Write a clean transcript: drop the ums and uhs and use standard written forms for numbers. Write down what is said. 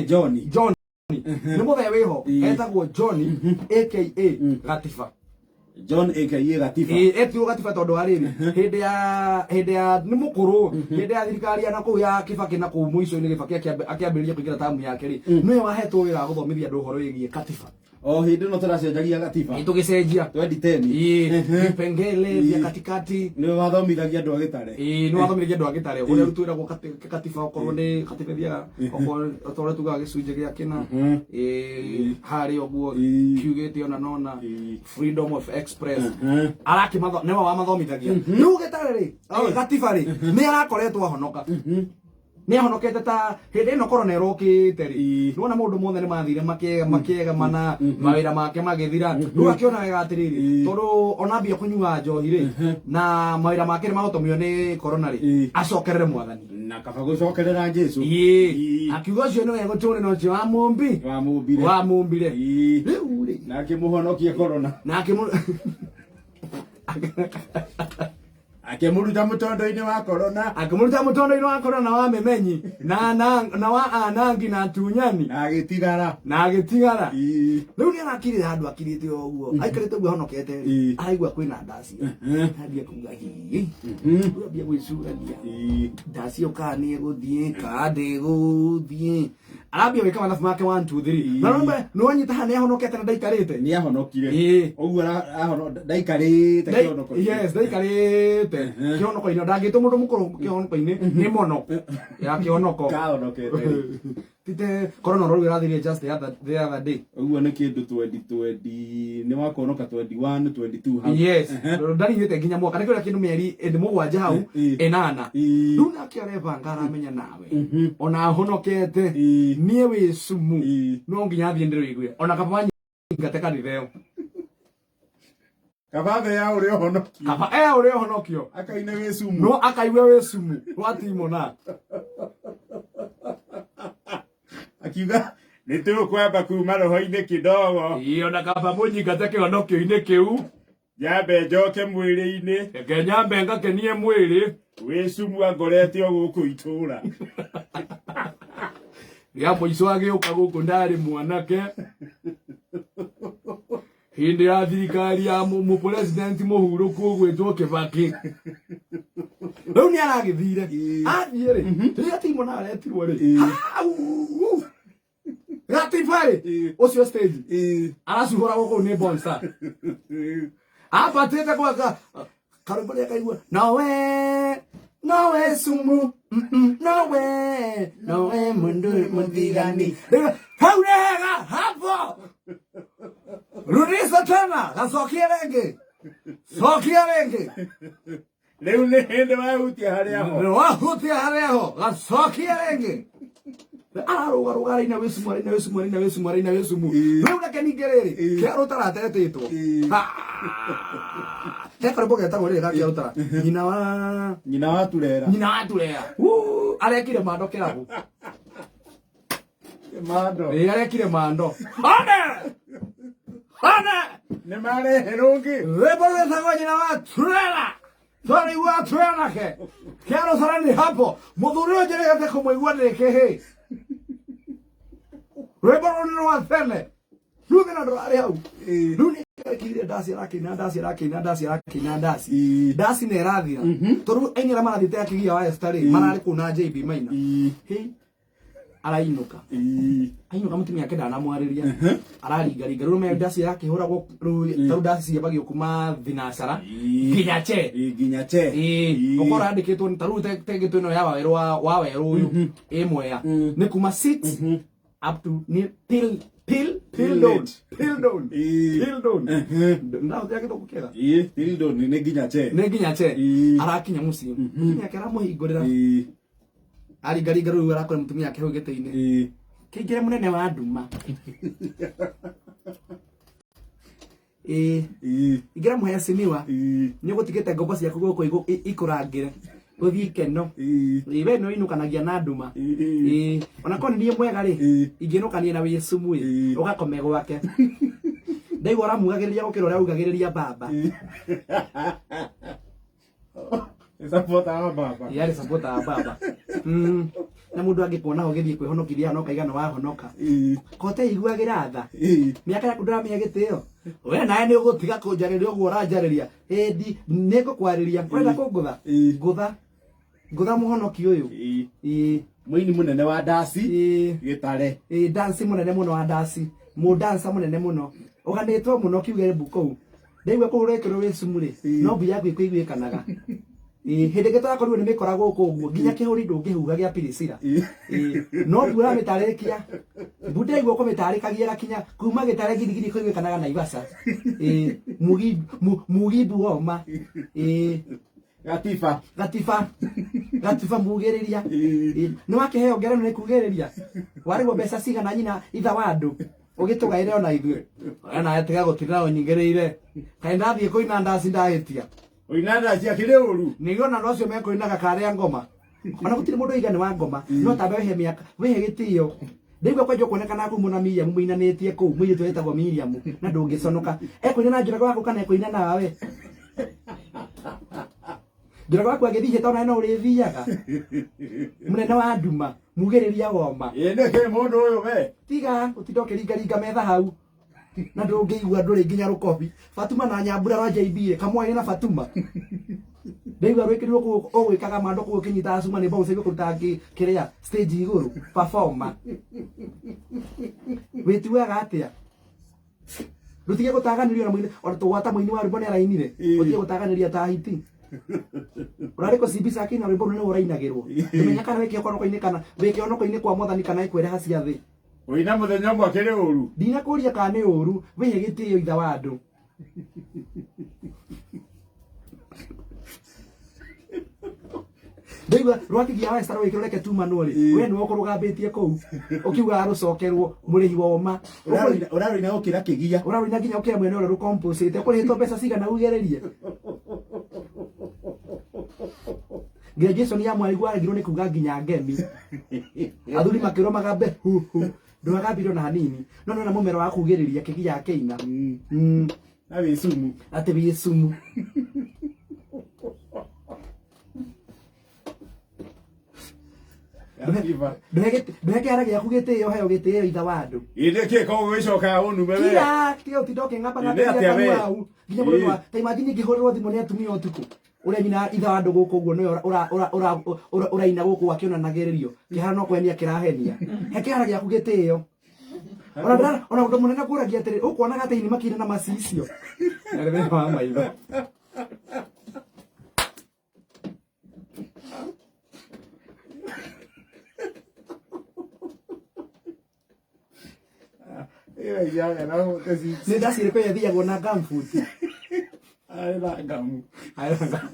John. John nĩ mũthee wĩho. Etagwo John aka Gatiba. John aka Gatiba. Ĩĩ, etirwo Gatiba tondũ wa rĩrĩ, hĩndĩ ya nĩ mũkũrũ, hĩndĩ ya thirikari ya nakũu ya Kibaki na kũu mũico-inĩ Kibaki akĩambĩrĩria kũingĩra tamu yake rĩ, nĩwe wahetwo wĩra wa gũthomithia andũ ũhoro wĩgiĩ katiba. O hĩndĩ ĩno tũracenjagia gatiba. Ĩ, tũgĩcenjia. 2010. Ĩĩ, vipengele vya katikati. Nĩwe wathomithagia andũ a gĩtare. Ĩĩ, nĩ wathomithagia andũ a gĩtare ũrĩa rĩu twĩragwo katiba, okorwo nĩ katiba ĩthiaga okorwo ta ũrĩa tugaga gĩcunjĩ gĩa kĩna, ĩĩ, harĩa ũguo kiugĩte ona nona freedom of express. Arakĩmatho nĩwe wamathomithagia. Rĩu gĩtare rĩ, gatiba rĩ, nĩ arakoretwo ahonoka, nĩ ahonokete ta hĩndĩ ĩno korona ĩrokĩte rĩ. Nĩwona maũndũ mothe nĩ mathire makĩegamana, mawĩra make magĩthira. Rĩu akĩona wega atĩrĩrĩ, tondũ ona ambia kũnyua njohi rĩ, na mawĩra make nĩ magotomio nĩ korona rĩ, acokerere mwathani. Na kaba gũcokerera Jesu. Ĩĩ, akiuga ũcio nĩwe gũtũrĩ na ũcio wa mũmbi wamũmbire. Wamũmbire. Rĩu rĩ, na akĩmũhonokia korona. Na akĩmũ Akĩmũruta mũtondo-inĩ wa korona. Akĩmũruta mũtondo-inĩ wa korona wa memenyi na wa anangi na atunyani. Na agĩtigara. Na agĩtigara. Rĩu nĩ arakirire handũ akirĩte o ũguo, aikarĩte ũguo ahonokete rĩ, araigua kwĩna ndacio. Ambia kuga hihi, rĩu ambia gwĩcũrania ndacio kana nĩ ĩgũthiĩ kana ndĩgũthiĩ. Arambia gwĩka mathabu make 1 2 3 na remember nĩ wanyita haha nĩ ahonokete na ndaikarĩte. Nĩ ahonokire. Ũguo ndaikarĩte kĩhonoko-inĩ. Yes, ndaikarĩte kĩhonoko-inĩ, ndangĩtwo mũndũ mũkũrũ kĩhonoko-inĩ, nĩ mono ya kĩhonoko. Kahonokete rĩ. Tite corona rĩu ĩrathirire just the other day. Ũguo nĩ kĩndũ 2020 nĩ wakonoka 21 22 hau. Yes, ndarinyĩte nginya mwaka nĩ kĩrĩa kĩndũ mĩeri ĩndĩ 7 hau, 8. Rĩu nake arebanga, aramenya nawe ona ahonokete niĩ wĩ cumu, no nginya thiĩ ndĩrĩigue ona kaba wanyingate kanitha ĩyo. Kaba ya ũrĩa ũhonokio. Kaba e ũrĩa ũhonokio. Akaine wĩ cumu. No akaigue wĩ cumu rwatimona. Akiuga nĩ tũkwamba kuma roho-inĩ kidogo. Ĩĩ, ona kaba mũnyingate kĩhonokio-inĩ kĩu. Nyambe njoke mwĩrĩ-inĩ. Reke nyambe ngakenie mwĩrĩ. Wĩ cumu angorete o gũkũ itũra. Rĩa mũico agĩũka gũkũ ndarĩ mwanake hĩndĩ ya thirikari ya mũpresident mũhurũku ũgwĩtwo Kibaki. Rĩu nĩ aragĩthire, athiĩ rĩ, rĩrĩa Timona aretirwo rĩ, hau gatiba rĩ, ũcio stage aracuhũragwo kũu nĩ bonsa ambatĩte gwaka karwĩmbo rĩa kaigua nowe nowe sumu, nowe nowe mundu muthigani. Rĩu, hau nĩ hega hapo, rudisha tena, gacokie rĩngĩ, cokia rĩngĩ. Rĩu nĩ hĩndĩ wahutia harĩa ho. Wahutia harĩa ho, gacokie rĩngĩ. Ararũgarũga, araina wĩ cumu, araina wĩ cumu, araina wĩ cumu, araina wĩ cumu. Rĩu reke ningĩ rĩrĩ, kĩarũ taratetĩtwo he karwĩmbo getagwo rĩrĩ ga kĩarũ tara nyina wa nyina wa turera. Nyina wa turera. Wuu, arekire mando kĩrabu. Mando. Ĩĩ, arekire mando one one. Nĩ marehe rũngĩ. Rwĩmbo rwĩtagwo nyina wa turera twarĩigua twenake kĩarũ tara nĩ hapo mũthuri ũyũ njĩrĩgĩte kũmũigua ndĩ kĩhĩ. Rwĩmbo rũu nĩ rwa tene, rĩu thĩna ndũrarĩ hau. Rĩu nĩ ekire ndaci, arakĩina ndaci, arakĩina ndaci, arakĩina ndaci. Ndaci nĩ ĩrathira tondũ aini arĩa marathiĩte akĩgia wa Esther rĩ, mararĩ kũu na JB Maina. Hĩ, arainũka, ainũka mũtumia ake ndanamwarĩria, araringaringa rĩu me ndaci yakĩhũragwo rĩu tarĩu ndaci ciambagio kuma thinacara nginya che. Nginya che. Ĩĩ, ũkorwo yandĩkĩtwo ta rĩu tengĩtwo ĩno ya wawerũ wa werũ ũyũ ĩ mwea nĩ kuma 6 up to ni till till Till dawn. late. Till dawn. Till dawn. Ndahũthĩra gĩthũngũ kĩega. Till dawn nĩ nginya che. Nĩ nginya che. Arakinya mũciĩ, mũtumia ake aramũhingũrĩra, aringaringa rĩu arakora mũtumia ake hau gĩtĩ-inĩ. Kĩingĩre mũnene wa nduma. Ĩĩ, ingĩra mũhecimiwa, nĩ ũgũtigĩte ngombo ciaku gũkũ ikũrangĩre ũthiĩ ikeno. Ĩĩ, we nĩ ũinũkanagia na nduma. Ĩĩ, ona korwo nĩ niĩ mwega rĩ, ingĩnũkania na wĩ sumu ĩ ũgakome gwake. Ndaigua ũramugagĩrĩria gũkĩra ũrĩa ugagĩrĩria baba. Supporter wa baba. Yarĩ supporter wa baba. Na mũndũ angĩkuona ũgĩthiĩ kwĩhonokithia no kaigana wahonoka. Kote iguagĩra tha. Mĩaka yaku ndũramĩhe gĩtĩo. We nawe nĩ ũgũtiga kũnjarĩria ũguo ũranjarĩria. Ĩndi nĩ ngũkwarĩria. Ũrenda kũngũtha? Ngũtha. Ngũtha mũhonoki ũyũ. Ĩĩ. Mũini mũnene wa ndaci. Gĩtare. Ĩĩ dance mũnene mũno wa ndaci. Mũdansa mũnene mũno. Ũganĩtwo mũno kiuge mbu kũu. Ndaigua kũu ũrekĩrwo wĩ cumu rĩ, no mbu yaku ĩkũiguĩkanaga. Ĩĩ hĩndĩ ĩngĩ tũrakorirwo nĩ mĩkora gũkũ ũguo nginya kĩhũri ndũngĩhuha gĩa Priscilla. Ĩĩ no mbu ũramĩtarĩkia. Mbu ndĩraigua ũkũmĩtarĩkagia ĩgakinya kuma gĩtare girigiri kũiguĩkanaga Naivasha. Ĩĩ mugi woma. Ĩĩ Gatiba. Gatiba. Gatiba mugĩrĩria. Nĩ wakĩheo ngerenwa nĩ kugĩrĩria. Warĩhwo mbeca cigana nyina itha wa andũ. Ũgĩtũgaĩre ona ithuĩ. We nawe tiga gũtinda ũnyingĩrĩire. Kaĩ ndathiĩ kũina ndaci ndahĩtia. Ũina ndaci akĩrĩ ũru. Nĩguo ona andũ acio mekũinaga karĩa ngoma. Ona gũtirĩ mũndũ oiga nĩ wa ngoma. No tambe wĩhe mĩaka, wĩhe gĩtĩo. Ndaigua kwanjia kuonekana kũu mũna Miriam mũinanĩtie kũu mũirĩtu wĩtagwo Miriam na ndũngĩconoka. Ekũina na Njũragwo waku kana ekũina nawe? Njũragwo waku agĩthiĩ hĩta onawe no ũrĩthiaga. Mũnene wa nduma, mugĩrĩria woma. Ĩĩ nĩkĩ mũndũ ũyũ we? Tiga ũtinda ũkĩringaringa metha hau. Na ndũngĩigua ndũrĩ nginya rũkobi. Fatuma na Nyambura rwa JB kamwaire na Fatuma. Ndaigua rwĩkĩrirwo kũu ũgwĩkaga mando kũu ũkĩnyitaga cuma nĩ bounce ĩgũkũruta kĩrĩa stage igũrũ performer. Wĩtuaga atĩa? Rũtige gũtaganĩrio na mũini ona tũgwata mũini wa rwĩmbo nĩ arainire. Ũtige gũtaganĩria ta hiti. Ũrarĩ kũ CB akĩina rwĩmbo rũu nĩ ũrainagĩrwo. Ndũmenya kana wĩ kĩhonoko-inĩ kana wĩ kĩhonoko-inĩ kwa mwathani kana ĩkwĩreha cia thĩ. Ũina mũthenya ũmwe akĩrĩ ũru. Ndinakũria kana nĩ ũru, wĩhe gĩtĩo itha wa andũ. Ndaigua rwakigia wa Esther rwĩkĩrwo reke tumanwo rĩ, we nĩwe ũkũrũgambĩtie kũu ũkiugaga rũcokerwo mũrĩhi wa ũma. Ũrarũina gũkĩra kĩgia. Ũrarũina nginya ũkĩra mwene ũrĩa rũkompocĩte ũkũrĩhĩtwo mbeca cigana ugĩrĩrie. Graduation ya mwarĩguo aregirwo nĩ kuga nginya ngemi. Athuri makĩrwo magambe hu hu. Ndwagambire ona hanini. No nĩwona mũmero wa kugĩrĩria kĩgia akĩina. Na wĩ cumu. Atĩ wĩ cumu. Ndũhe kĩara gĩaku gĩtĩo heo gĩtĩo itha wa andũ. Ĩ nĩkĩ koguo gĩcokaga ũnume we? Kira, tiga ũtinda ũkĩng'amba-ng'ambĩria kanua hau. Nginya mũndũ wa, ta imagine ingĩhũrĩrwo thimũ nĩ atumia ũtukũ. Ũrĩa nyina itha wa andũ gũkũ ũguo nĩwe ũraina gũkũ akĩonanagĩrĩrio. Kĩhara no kũhenia kĩrahenia. He kĩara gĩaku gĩtĩo. Ona ũndũ mũnene kũragia atĩrĩ, ũkuonaga atĩ ini makĩina na macicio. Arĩ thĩna wa maitho. Nĩ ndacirĩ kũrĩa ĩthiagwo na gumboot. Arĩ na ngamu. Arĩ na ngamu.